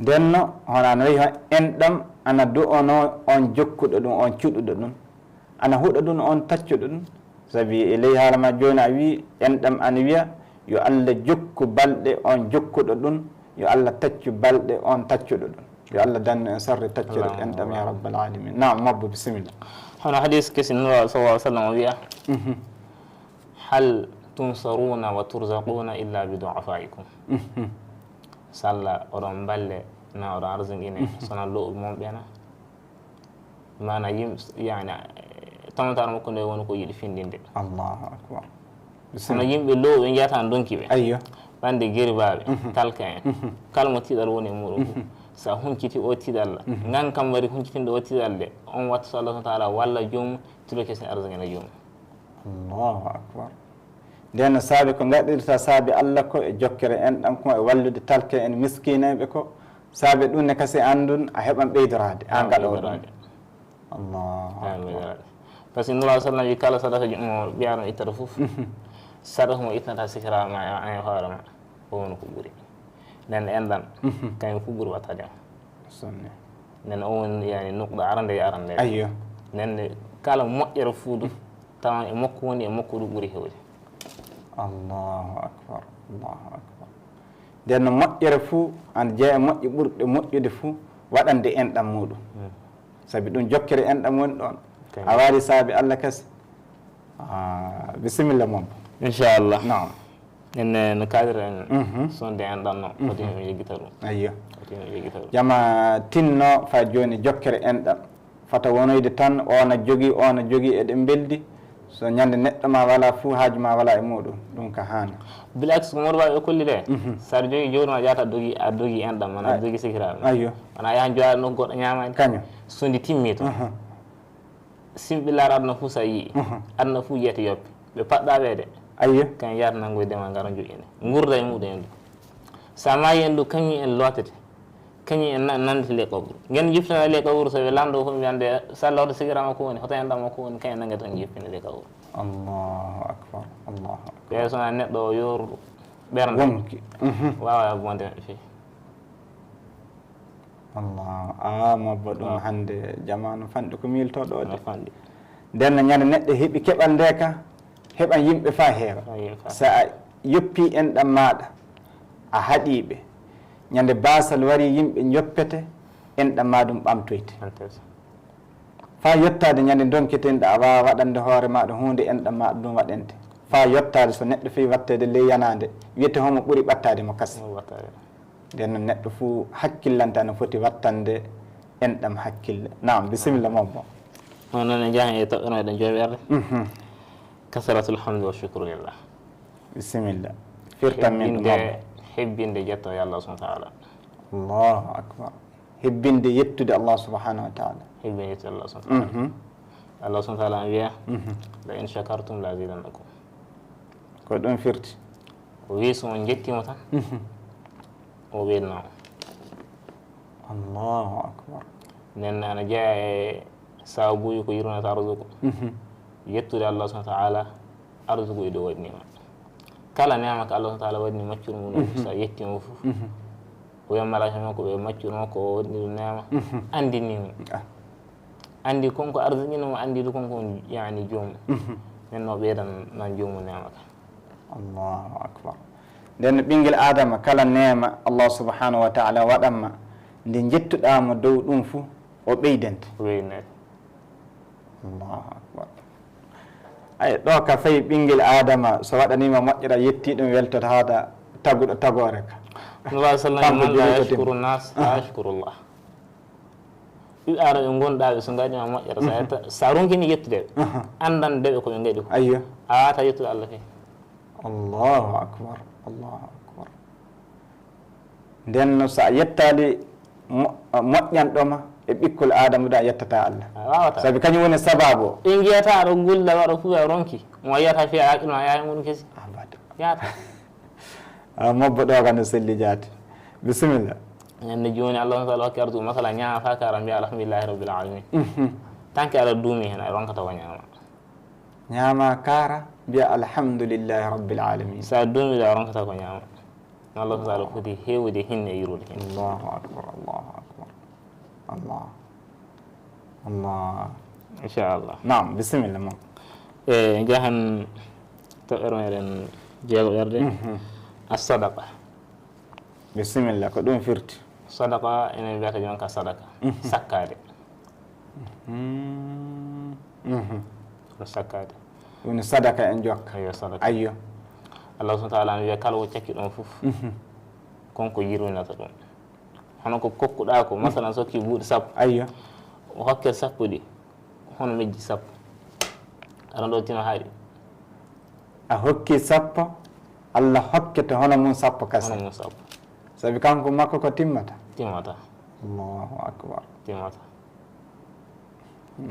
Nden no, hono no wi'i, enɗam ana du'onoo on jokkuɗo ɗum, on cuɗuɗo ɗum, ana huɗa ɗum on taccuɗo ɗum. Sabi e ley haala ma jooni a wi'i, enɗam ana wi'a, yo Allah jokku balɗe on jokkuɗo ɗum, yo Allah taccu balɗe on taccuɗo ɗum. Yo Allah dannu en sarri taccuɗo enɗam, ya rabbal alamin. Naam, mabbo, bisimilla. Hono hadiis kesi Nulaaɗo sallallahu alaihi wasallam o wi'a, "Hal tunsaruna wa turzaquna illa bi du'afaikum." Salla oɗon balle na oɗon arziqine sona lo'uɓe mon ɓe na? Maana yim-, yani, eh, tamantaare makko nde woni ko yiɗi findinde. Allahu akbar. Kono yimɓe lo'uɓe njiyata ndonki ɓe. Ayyo. Bande geribaaɓe, talka en. Kala mo tiiɗal woni e muɗum fof. Sa hunciti o tiiɗal, ngan kam wari huncitinde o tiiɗal de, on wattu so Allah subhanahu wa ta'ala walla joomum, tilo kesen arziqina joomum. Allahu akbar. Nden no saabi ko ngaɗirta saabi Allah ko e jokkere enɗam ko e wallude talke en miskiinayɓe ko, saabi ɗum ne kasi anndun a heɓan ɓeydoraade, an gaɗoowo ɗum. Ɓeydoraade. Allahu akbar. Par ce que Nulaaɗo sallam wi kala sadaka mo ɓiyaɗo ittata fof, sadaka mo ittata sikira ma e, e hoore ma, o woni ko ɓuri. Nden enɗam, kañum fof ɓuri wattade mo. Sonne. Nden o woni yani nuqɗa arande e arande. Ayyo. Nden kala moƴƴere fuu du, tawan e makko woni, e makko du ɓuri hewde. Allahu akbar, Allahu akbar. Nden no moƴƴere fuu, ana jeya e moƴƴe ɓurɗe moƴƴude fuu, waɗande enɗam muuɗum. Sabi ɗum jokkere enɗam woni ɗon. A waɗi saabi Allah kasi. Ah, bisimilla, mon. Inchallah. Naam. En, eh, no kaalira en, sonde enɗam no, foti en yeggita ɗum. Ayyo. Foti en yeggita ɗum. Jama tinno fa jooni jokkere enɗam. Fota wonoyde tan, o na jogii, o na jogii, eɗen mbeldi. So ñande neɗɗo ma wala fuu, haaju ma wala e muuɗum. Ɗum ka haana. Bilaks ko Mor Ba ɓe kolli de. Sa aɗa jogii jawdi ma, jaata dogi, a dogi enɗam, wona a dogi sikiraaɓe. Ayyo. Wona yahan jowaade nokku goɗɗo ñaamaani. Kañum. So ndi timmi to. Simɓillaare aduna fuu sa yi'i. Aduna fuu jeete yoppe. Ɓe paɗɗa ɓe de. Ayyo. Kañum yaata nanngoy dema ngara joƴƴine. Ngurda e muuɗum en du. Sa maayi en du, kañum en lootete. Kañum en na-, nanndete ley qaburu. Ngen jippitana ley qaburu, so ɓe lanndo fof, ɓe annde, salla hoto sigira makko woni, hoto enɗam makko woni, kañum nannge tan jippine ley qaburu. Allahu akbar, Allahu akbar. Ɓe so wonaa neɗɗo o yooruɗo ɓernde. Wonki. Waawa bonde maɓɓe fii. Allahu, ah, mabba ɗum hannde jamaanu fanɗi ko miiltoo ɗoo de. Fanɗi. Nden no ñande neɗɗo heɓi keɓal nde ka, heɓan yimɓe faa heewa. Sa a yoppii enɗam maaɗa, a haɗii ɓe. Ñande baasal wari, yimɓe njoppete, enɗam maa ɗum ɓamtoyte. Faa yottaade ñande ndonketenɗa, a waawa waɗande hoore maaɗa huunde, enɗam maaɗa ɗum waɗante. Faa yottaade so neɗɗo fii watteede ley yanaande, wiyete homo ɓuri ɓattaade mo kasi. Nden non neɗɗo fuu hakkillante ana foti wattande enɗam hakkille. Naam, bisimilla, mon bo. On non en njahan e toɓɓere meɗen joweeɓerde. Kasratul hamdi wa shukru lillah. Bisimilla. Firtan min ɗum, mon bo. Hebbinde jetto e Allah subhanahu wa ta'ala. Allahu akbar. Hebbinde yettude Allah subhanahu wa ta'ala. Hebbinde yettude Allah subhanahu wa ta'ala. Allah subhanahu wa ta'ala ana wiya, "La in shakartum la azidannakum." Ko ɗum firti. O wi'i, so on njettiima tan, o ɓeydanay on. Allahu akbar. Nden ana jeyaa e sababuuji ko yurminta arsuku. Yettude Allah subhanahu wa ta'ala, arsuku e dow waɗi ni'ma. Kala neema ka Allah subhanahu wa ta'ala waɗi maccuɗo mum, so a yetti mo fof, o wi'a malaa'ika makko ɓe maccuɗo makko o waɗi ɗum neema, anndini mo. Anndi kon ko arsuku mo, anndi du kon ko, yani, joomum. Nden no ɓeydan nan joomum neema ka. Allahu akbar. Nden no ɓinngel Aadama, kala neema Allah subhanahu wa ta'ala waɗan ma, nde njettuɗaa mo dow ɗum fu, o ɓeydante. O ɓeydante. Allahu akbar. Ay, ɗo ka fay ɓinngel Aadama, so waɗaniima moƴƴere, a yettii ɗum, weltoto haada taguɗo tagoore ka. Nulaaɗo sallallahu alaihi wa sallam, "Man la yashkuru nas, la yashkuru Allah." Ɓiɓɓe Aadama ɓe ngonɗaa ɓe, so ngaɗii ma moƴƴere, sa yetta-, sa ronkini yettude ɓe, anndan de ɓe ko ɓe ngaɗi ko. Ayyo. A waawataa yettude Allah kay. Allahu akbar, Allahu akbar. Nden no, so a yettaali mo-, moƴƴanɗo ma e ɓikkol Aadama ɗo, a yettataa Allah. A waawataa. Sabi kañum woni sabaabu o. Ɓe njiyata aɗa gulda waɗa fuu a ronki. Mo yiyata fii a haqqil ma yaha e muɗum kesi. Abada. Yaata. Ah, mobbo ɗo ka no selli jaati. Bisimilla. Ñande jooni Allah subhanahu wa ta'ala hokki arsuku, masala, ñaama faa kaara, mbiya alhamdulillahi rabbil alamin. Tanke aɗa duumi hen, a ronkata ko ñaama. Ñaama kaara, mbiya alhamdulillahi rabbil alamin. Sa duumi ɗo, a ronkata ko ñaama. Allah subhanahu wa ta'ala foti heewde hinne e yurwude hinne. Allahu akbar, Allahu akbar. Allah. Allah. Inchallah. Naam, bisimilla, mon. E, njahan toɓɓere meɗen jeegoɓerde. As-sadaqa. Bisimilla, ko ɗum firti? Sadaqa, enen mbiyata jonka sadaka. Sakkaade. Ko sakkaade. Woni sadaka en jokka. Ayyo, sadaka. Ayyo. Allah subhanahu wa ta'ala no wiya, kala ko cakki ɗon fof, kon ko yurminata ɗum. Hono ko kokkuɗaa ko, masalan, so hokki buuɗi sappo. Ayyo. O hokke sappo ɗi, hono majji sappo. Aɗa ɗo tino haaɗi. A hokki sappo, Allah hokkete hono mum sappo kasa. Hono mum sappo. Sabi kanko makko ko timmata. Timmata. Allahu akbar. Timmata.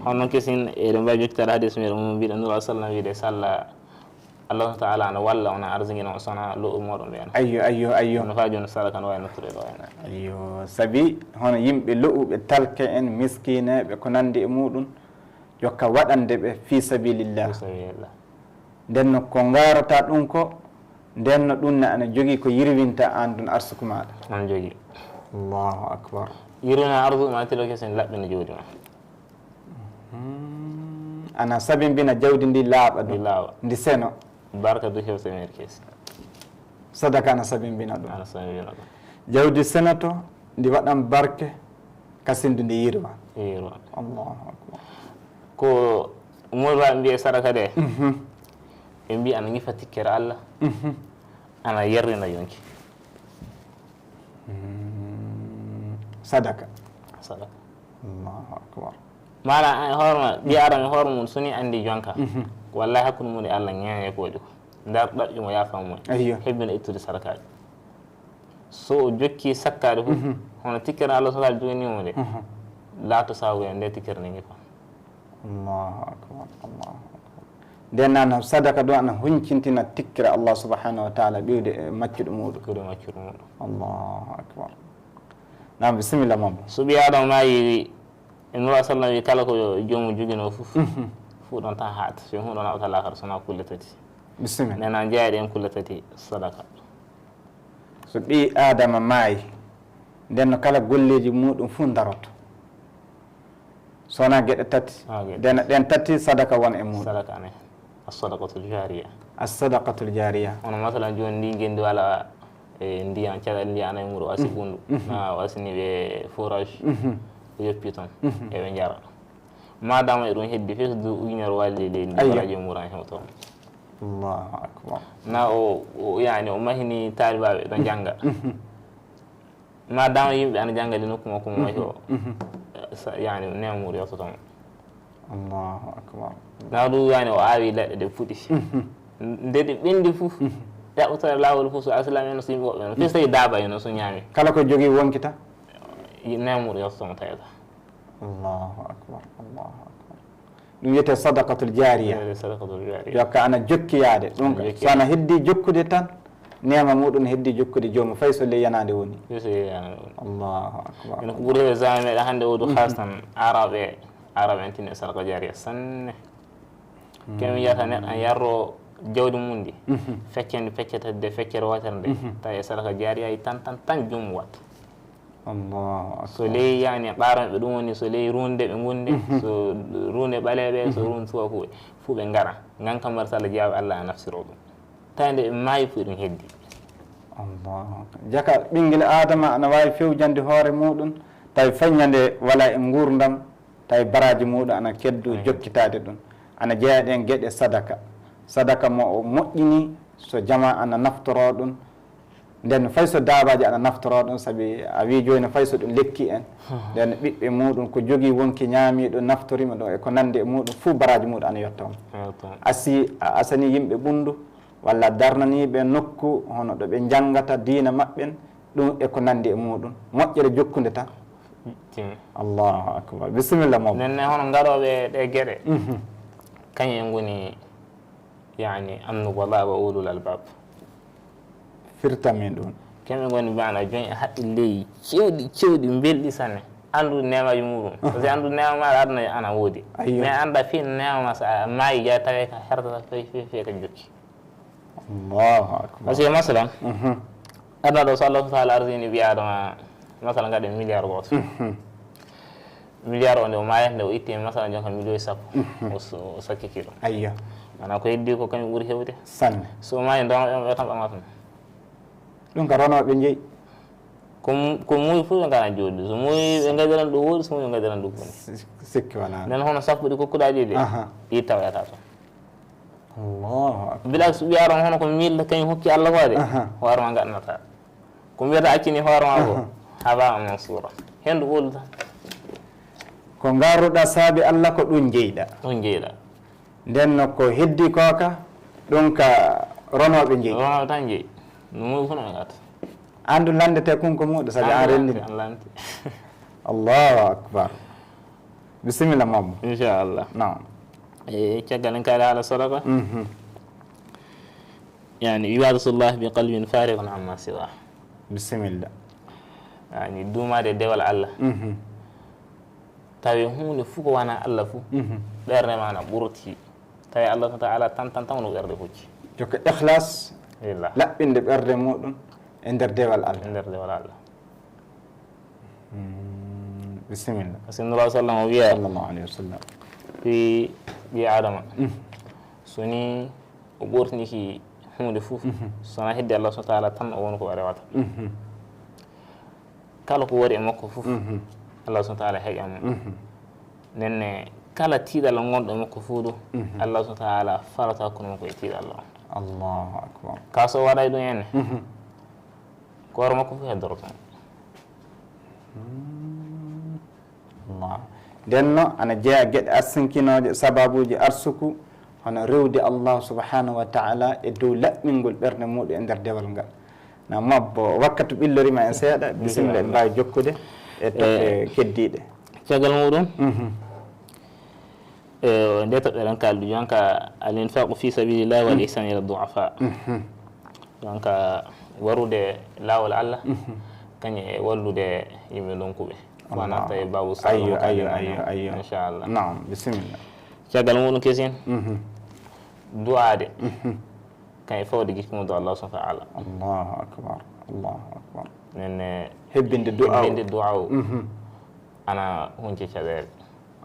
Hono non kesin, eɗen mbaawi jokkitaade hadiis meɗen mo mbiɗen Nura sallam wiide salla, Allahu Ta'ala ana walla, ana arzikina on sona lo'u mooɗon ɓe en. Ayyo, ayyo, ayyo. Kono faa jooni sala kan wawi nattude ɗo en. Ayyo, sabi hono yimɓe lo'uɓe, talke en, miskineeɓe, ko nandi e muɗum, jokka waɗande ɓe fi sabilillah. Fi sabilillah. Nden no ko ngarata ɗum ko, nden no ɗum ne ana jogii ko yirwinta aan ɗum arsuku maaɗa. Ana jogii. Allahu akbar. Yirwina arsuku ma tilo kesen laɓɓina jawdi ma. Hmm. Ana sabimbina jawdi ndi laaɓa ɗum. Ndi laaɓa. Ndi seno. Barka du hewta men kesi. Sadaka ana sabimbina ɗum. Ana sabimbina ɗum. Jawdi senoto, ndi waɗan barke, kasindu ndi yirwa. Yirwa. Allahu akbar. Ko umar ba mbiye sadaka de. Mhm. Ɓe mbi ana ngifa tikkere Allah. Mhm. Ana yerrina yonki. Mm, sadaka. Sadaka. Allahu akbar. Maanaam, an e hoore ma, ɓii Aadama e hoore mum, so ni anndi jonka. Mhm. Wallahi, hakkunde mum e Allah, ñeeñe ko waɗi ko. Ndar ɗaɓɓi mo, yaafa mo. Ayyo. Hebbina ittude sadakaaji. So o jokki sakkaade fof, mhm, hono tikkere Allah so joganii mo nde, mhm, laato sabu e nde tikkere nde ngifa. Allahu akbar, Allahu akbar. Nden noon sadaka ɗum ana huncintina tikkere Allah subhanahu wa taala ɓiwde e maccuɗo muɗum. Ɓiwde maccuɗo muɗum. Allahu akbar. Naam, bisimilla, Mamadou. So ɓii Aadama maayi, e Nura sallam wi kala ko joomum joginoo fof, mhm, fof ɗon tan haat. So ɗum ɗon naɓata laakara, so wonaa kulle tati. Bisimilla. Nden noon jeyaa ɗen kulle tati, sadaka. So ɓii Aadama maayi, nden no kala golleeji muɗum fof daroto. So wonaa geɗe tati. Ah, geɗe. Nden ɗen tati sadaka won e muɗum. Sadaka ne. As-sadaqatul jariya. As-sadaqatul jariya. Hono masalan jooni ndi ngenndi wala e ndiyan, caɗal ndiyan ana e muɗum, o asi, mhm, ɓunndu. Mhm. Na o asini ɓe forage. Mhm. O yoppi toon. Mhm. Eɓe njara. Maadaama e ɗum heddi fes du ujunere walli leydi ndi. Ayyo. Baraji muran hewto. Allahu akbar. Na o, o, yani, o mahini taalibaaɓe ɗo, mhm, jannga. Mhm. Maadaama yimɓe ana jannga e nokku makko mo, mhm, wahi o, mhm, sa-, yani, neema muɗum yottoto mo. Allahu akbar. Na ɗum, yani, o aawi leɗɗe ɗe fuɗi. Mhm. Nde ɗe ɓenndi fof, mhm, ɗaɓɓotoɗe laawol fof, so alsilaam en, so yimɓe woɓɓe en, fes tawi daaba en, so ñaami. Kala ko jogii wonkita? Neema muɗum yottoto mo tawata. Allahu akbar, Allahu akbar. Ɗum wiyetee sadaqatul jariya. Wiyetee sadaqatul jariya. Yo ka ana jokkiyaade. Ɗum ka, ana jokkiyaade. So ana heddi jokkude tan, neema muɗum heddi jokkude joomum, fay so ley yanaande woni. Fay so ley yanaande woni. Allahu akbar. Ene ko ɓuri heewde zaman meɗen hannde o du, mhm, khasatan Araɓe, Araɓe en tini e sadaqa jariya sanne. Kemi yiyata neɗɗo ana yarro jawdi mum ndi, mhm, feccere nde feccata de feccere wootere nde, mhm, tawi e sadaka jaariya tan, tan, tan joomum watta. Allahu akbar. So ley, yani, ɓaaranɓe ɗum woni, so ley runde ɓe ngundi, mhm, so runde ɓaleeɓe, so, mhm, runde tubakuɓe, fuu ɓe ngara. Ngan kam, bar sala jaaɓe Allah a nafsiro ɗum. Tawi nde ɓe maayi fuu ɗum heddi. Allahu akbar. Jaka ɓinngel Aadama ana waawi fewjande hoore muɗum, tawi fay ñande wala e nguurndam, tawi baraaji muɗum ana keddu, mhm, jokkitaade ɗum. Ana jeyaa ɗen geɗe sadaka. Sadaka mo o moƴƴini, so jamaa ana naftoroo ɗum. Nden fay so daabaaji ana naftoroo ɗum, sabi a wii jooni fay so ɗum lekki en. Mhm. Nden ɓiɓɓe muɗum ko jogii wonki ñaami ɗum, naftorima ɗum e ko nandi e muɗum, fuu baraaji muɗum ana yotto mo. Yotto mo. Asi, a asani yimɓe ɓunndu, walla darnaniiɓe nokku hono ɗo ɓe njanngata diina maɓɓen, ɗum e ko nanndi e muuɗum, moƴƴere jokkunde tan. Tigi. Allahu akbar. Bisimilla, Mawɗo. Nden ne, hono ngarooɓe ɗee geɗe, mhm, kañum en ngoni, yani, annubala wa ulul albab. Firta min ɗum. Kamɓe ngoni maana jooni e haqqilleeji cewɗi, cewɗi, belɗi sanne. Anndu neemaaji muuɗum. Aha. Parce que anndu neema maaɗa aduna ana woodi. Ayyo. Mais annda fii neema ma, so a maayi, jaa tawee ka hertata fey, fey, fey ka jokki. Allahu akbar. Parce que masalan, mhm, aduna ɗo, so Allahu taala arzini ɓii Aadama, masalan, ngaɗen milliard gooto. Mhm. Milliard o nde o maayata nde, o itti hen, masalan, jonka million sappo, mhm, o s-, o sakkiki ɗum. Ayyo. Maanaam ko heddi ko kañum ɓuri heewde. Sanne. So o maayi, nden o ɓe tan ɓamata ɗum. Ɗum ka ronooɓe jeyi. Ko mu-, ko muuyi fof ɓe ngara jooɗi. So muuyi ɓe ngadiran ɗum wooɗi, so muuyi ɓe ngadiran ɗum boni. Si-, sikki wonaa. Nden hono sappo ɗi kokkuɗaa ɗi de, aha, ɗi tawoyata toon. Allahu akbar. Bila so ɓii Aadama hono ko miilta kañum hokki Allah ko de, aha, hoore ma ngaɗanata. Ko mbiyata accini hoore ma ko, aha, haba mansura. Henndu ɓolta. Ko ngaruɗaa saabi Allah ko ɗum jeyɗaa. Ɗum jeyɗaa. Nden no ko heddi kooka, ɗum ka ronooɓe jeyi. Ronooɓe tan jeyi. No muuyi fof no ɓe ngatta. Anndu lanndete kun ko muuɗum, sabi an renndini. An lanndi. Allahu akbar. Bisimilla, Mabbo. Inchallah. Naam. E caggal en kaali haala sadaqa. Mhm. Yani, ibadatullahi bi qalbin farigun amma siwa. Bisimilla. Yani, duumaade e dewal Allah. Mhm. Tawi huunde fuu ko wanaa Allah fuu, mhm, ɓernde maa na ɓurti. Tawi Allah subhanahu wa ta'ala tan, tan, tan woni ɓernde hucci. Jokka ikhlas, lillah, laɓɓinde ɓernde muɗum e nder dewal Allah. E nder dewal Allah. Hmm, bisimilla. Parce que Nura sallam o wiya, sallallahu alayhi wa sallam, fi ɓi Adama, mm, so ni o ɓortiniki huunde fof, mhm, so na heddi Allah subhanahu wa ta'ala tan o woni ko o rewata. Mhm. Kala ko wari e makko fof, mhm, Allah subhanahu wa ta'ala heƴan mo. Mhm. Nden ne, kala tiiɗalla ngonɗo e makko fof du, mhm, Allah subhanahu wa ta'ala farata kono makko e tiiɗalla on. Allahu akbar. Ka so waɗay ɗum en, mhm, ko hoore makko fof heddoroto mo. Hmm. Allah. Nden no, ana jeyaa geɗe arsinkinooje, sababuuji arsuku, hono rewde Allah subhanahu wa ta'ala e dow laɓɓingol ɓernde muɗum e nder dewal ngal. Na Mabbo, wakkati ɓillori ma en seeɗa, bisimilla, en mbaawi jokkude e toɓɓe, eh, keddiiɗe. Caggal muɗum, mhm, eh, nde toɓɓere en kaldu jonka, al infaqu fi sabilillah wal, mhm, ihsan ila du'afa. Mhm. Donc, warude laawol Allah, mhm, kañum e wallude yimɓe ndonkuɓe. Wana Allah. Tawi babu Sala ayyo, mo ayyo, kalɗen ayyo, ayyo. Inchallah. Naam, bisimilla. Caggal muɗum kesin, mhm, du'aade. Mhm. Kañum e fawde gikkude Allah subhanahu wa ta'ala. Allahu akbar, Allahu akbar. Nden ne hebbinde du'a o. Hebbinde du'a o. Mhm. Ana hunce caɗeele.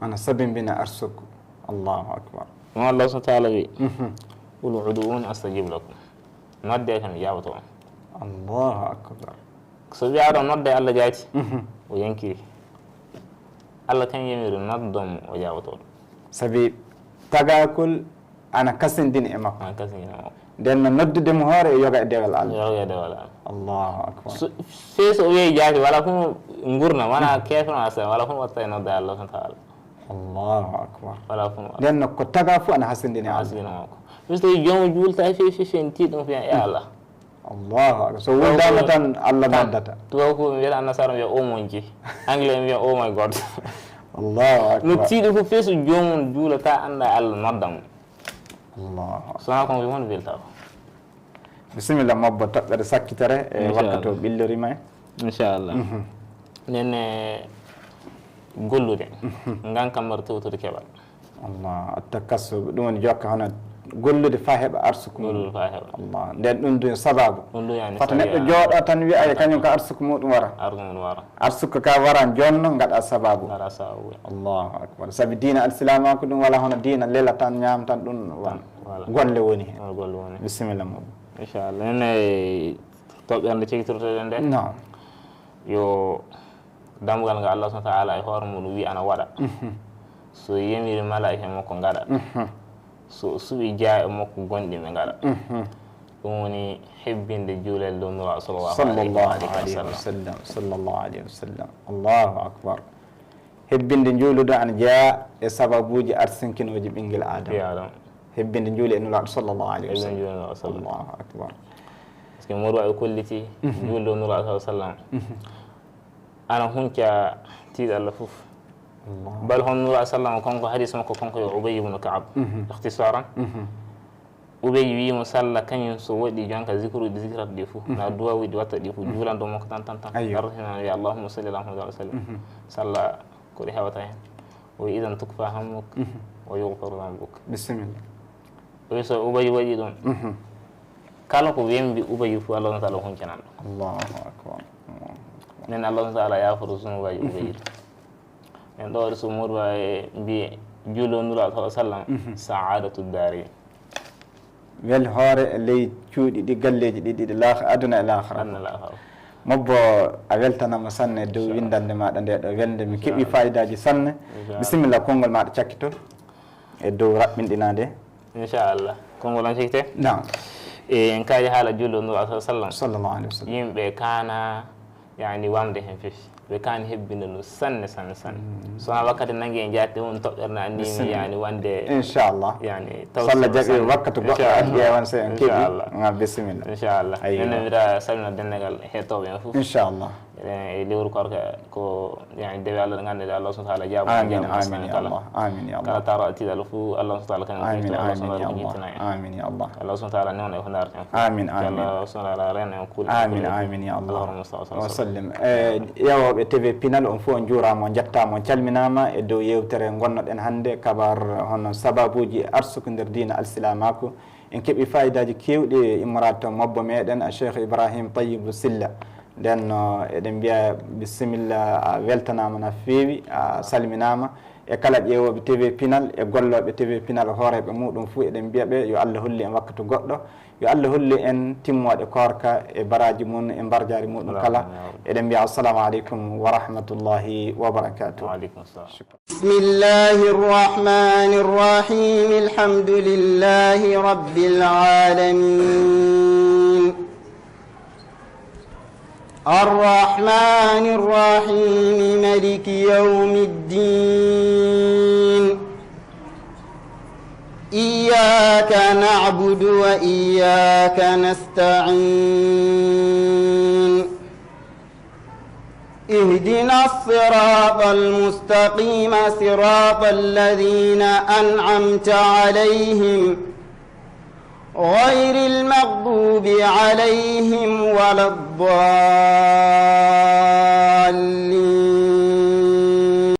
Ana sabimbina arsuku. Allahu akbar. Ɗum Allah subhanahu wa ta'ala wi, mhm, "Qul ud'uni astajib lakum." Nodde kam, mi jaabotoo on. Allahu akbar. So wi'aa ɗo nodde Allah jaati, mhm, o yankiri. Allah kan yamiri noddon mo, o jaabotoo ɗum. Sabi tagaakol ana kasindini e makko. Ana kasindini e makko. Nden no noddude mo hoore e yoga e dewal Allah. Yoga e dewal Allah. Allahu akbar. So, fee so o wi'i jaati, wala fof ngurna, wala, mhm, keefino asa, wala fof watta e nodde Allah subhanahu wa ta'ala. Allahu akbar. Wala fof watta. Nden no ko taga fof ana hasindini Allah. Hasindini makko. Parce que joomu juulta e fee, fee, fee, tiiɗum fiya e Allah. Allahu akbar. So wuldaama tan, Allah noddata. Tubaw ko mi wiyata, Annasaara mi wiya, "Oh mon Dieu." Anglais mi wiya, "Oh my God." Allahu akbar. No tiiɗi fof, fee so joomum juulata, annda Allah nodda mo. Allahu akbar. So wonaa ko mo woni weltaako. Bisimilla, Mabbo, toɓɓere sakkitere e wakkati o ɓillori ma en. Inchallah. Mhm. Nden ne gollude. Mhm. Ngan kam mbar tewtude keɓal. Allah, at-takassub, ɗum woni jokka hono gollude faa heɓa arsuku mum. Gollude faa heɓa. Allah, nden ɗum ɗum sababu. Ɗum ɗum yani fata neɗɗo jooɗo tan wi'a, ay, kañum ko arsuku muɗum wara. Arsuku muɗum wara. Arsuku ka waran jonno, ngaɗa sababu. Ngaɗa sababu. Allahu akbar. Sabi diina alsilaamaaku ɗum wala hono diina lela tan, ñaam tan, ɗum wala. Wala. Golle woni hen. Wala golle woni. Bisimilla muɗum. Inchallah. Enen e toɓɓere nde cektirtoɗen nde. Naam. Yo dammugal ngal Allah subhanahu wa ta'ala e hoore muɗum wi'i ana waɗa. Mhm. So yamiri malaa'ika makko ngaɗa. Mhm. So o suɓi jaaɓe makko gonɗi ɓe ngaɗa. Mhm. Ɗum woni hebbinde juulel dow Nura sallallahu alayhi wa sallam. Sallallahu alayhi wa sallam. Allahu akbar. Hebbinde njuulu ɗo ana jeyaa e sababuuji arsinkinooji ɓinngel Aadama. Ɓii Aadama. Hebbinde njuulu e Nulaaɗo sallallahu alayhi wa sallam. Hebbinde njuulu e Nulaaɗo sallam. Allahu akbar. Parce que Mawɗo Waɓe kolliti, mhm, njuulu dow Nulaaɗo sallallahu alayhi wa sallam. Mhm. Ana hunca tiiɗalla fof. Allah. Bal hono Nulaaɗo sallam, kanko hadis makko, kanko yo Ubay ibn Ka'ab. Mhm. Ikhtisaran. Mhm. Ubay wi'i mo, salla kañum so waɗi jonka zikruuji ɗi zikirata ɗi fof, mhm, na duwawuuji ɗi watta ɗi fof, mhm, juulan dow makko tan, tan, tan. Ayyo. Dartinaa wi'a, "Allahumma salli ala Muhammad wa sallim." Mhm. Salla ko ɗi hewata hen. O wi'i, "Idan tukfa hammuk, mhm, wa yughfaru dhanbuk." Bisimilla. O wi'i, so Ubay waɗi ɗum, mhm, kala ko wembi Ubay fof, Allah subhanahu wa ta'ala huncanan ɗum. Allahu akbar. Allahu akbar. Nden Allah subhanahu wa ta'ala yaaforo zunuubaaji Ubay. Mhm. En ɗo waɗi so Mawɗo Waɓe mbi'i, juulde Nulaaɗo sallallahu alayhi wa sallam, mhm, sa'aadatu daari. Wel hoore e ley cuuɗi ɗi, galleeji ɗi ɗiɗi, laah-, aduna e laakhara. Aduna e laakhara. Mobbo, a weltanama sanne dow, inchallah, winndannde maaɗa nde ɗo welnde. Mi keɓi, inchallah, faayidaaji sanne. Inchallah. Bisimilla, konngol maaɗa cakkito e dow raɓɓinɗinaade. Inchallah. Konngol an cakkite? Naam. E, en kaaji haala juulde Nulaaɗo sallallahu alayhi wa sallam. Sallallahu alayhi wa sallam. Yimɓe kaana yani wamde hen fefi. Ɓe kaani hebbinde ɗum sanne, sanne, sanne. Mm. So wonaa wakkati nangi en jaati, ɗum toɓɓere na anni mi, bisimilla, yani wonde, inchallah, yani taw so Allah jaɓi wakkati goɗɗo, inchallah, addi e wan se en keɓi. Inchallah. Nga bisimilla. Inchallah. Aywa. Enen mbiɗa salmina denndaangal heɗotooɓe en fof. Inchallah. E, E lewru koorka ko, yani, dewe Allah ɗe ngannduɗaa Allah subhanahu wa ta'ala jaabaa, amin, jaabaa amin ya kala. Allah, amin ya Allah. Kala taaro attiiɗo Allah fuu, Allah subhanahu wa ta'ala kañum amin, fifta, Allah amin subhanahu wa ya ta'ala Allah, jogitana en. Amin ya Allah. Allah subhanahu wa ta'ala newna e ko ndaarten fuu. Amin, amin. Allah subhanahu wa ta'ala rena en kuuɗe, amin, kuuɗe amin ya Allah. Allahumma salli wa sallim. Wa sallim. Eh, ƴeewooɓe T V Pinal, on fof on njuuraama, on njattaama, on calminaama e dow yeewtere ngonnoɗen hannde, kabar hono sababuuji arsuku nder diina alsilaamaaku. En keɓii faayidaaji keewɗi e immoraade to mabbo meɗen, Cheikh Ibrahim Tayyibu Silla. Nden no eɗen mbiya bisimilla, a weltanaama no feewi, a salminaama. E kala ƴeewooɓe T V Pinal, e gollooɓe T V Pinal, hooreeɓe muɗum fuu, eɗen mbiya ɓe yo Allah hollu en wakkatu goɗɗo, yo Allah hollu en timmoode koorka e baraaji mum, e mbarjaari muɗum kala. Allahumma ya Rabbi. Eɗen mbiya assalamu aleykum wa rahmatullahi wa barakatuh. Wa aleykum assalam. بسم الله الرحمن الرحيم. الحمد لله رب العالمين. الرحمن الرحيم. ملك يوم الدين. إياك نعبد وإياك نستعين. اهدنا الصراط المستقيم، صراط الذين أنعمت عليهم، غير المغضوب عليهم ولا الضالين.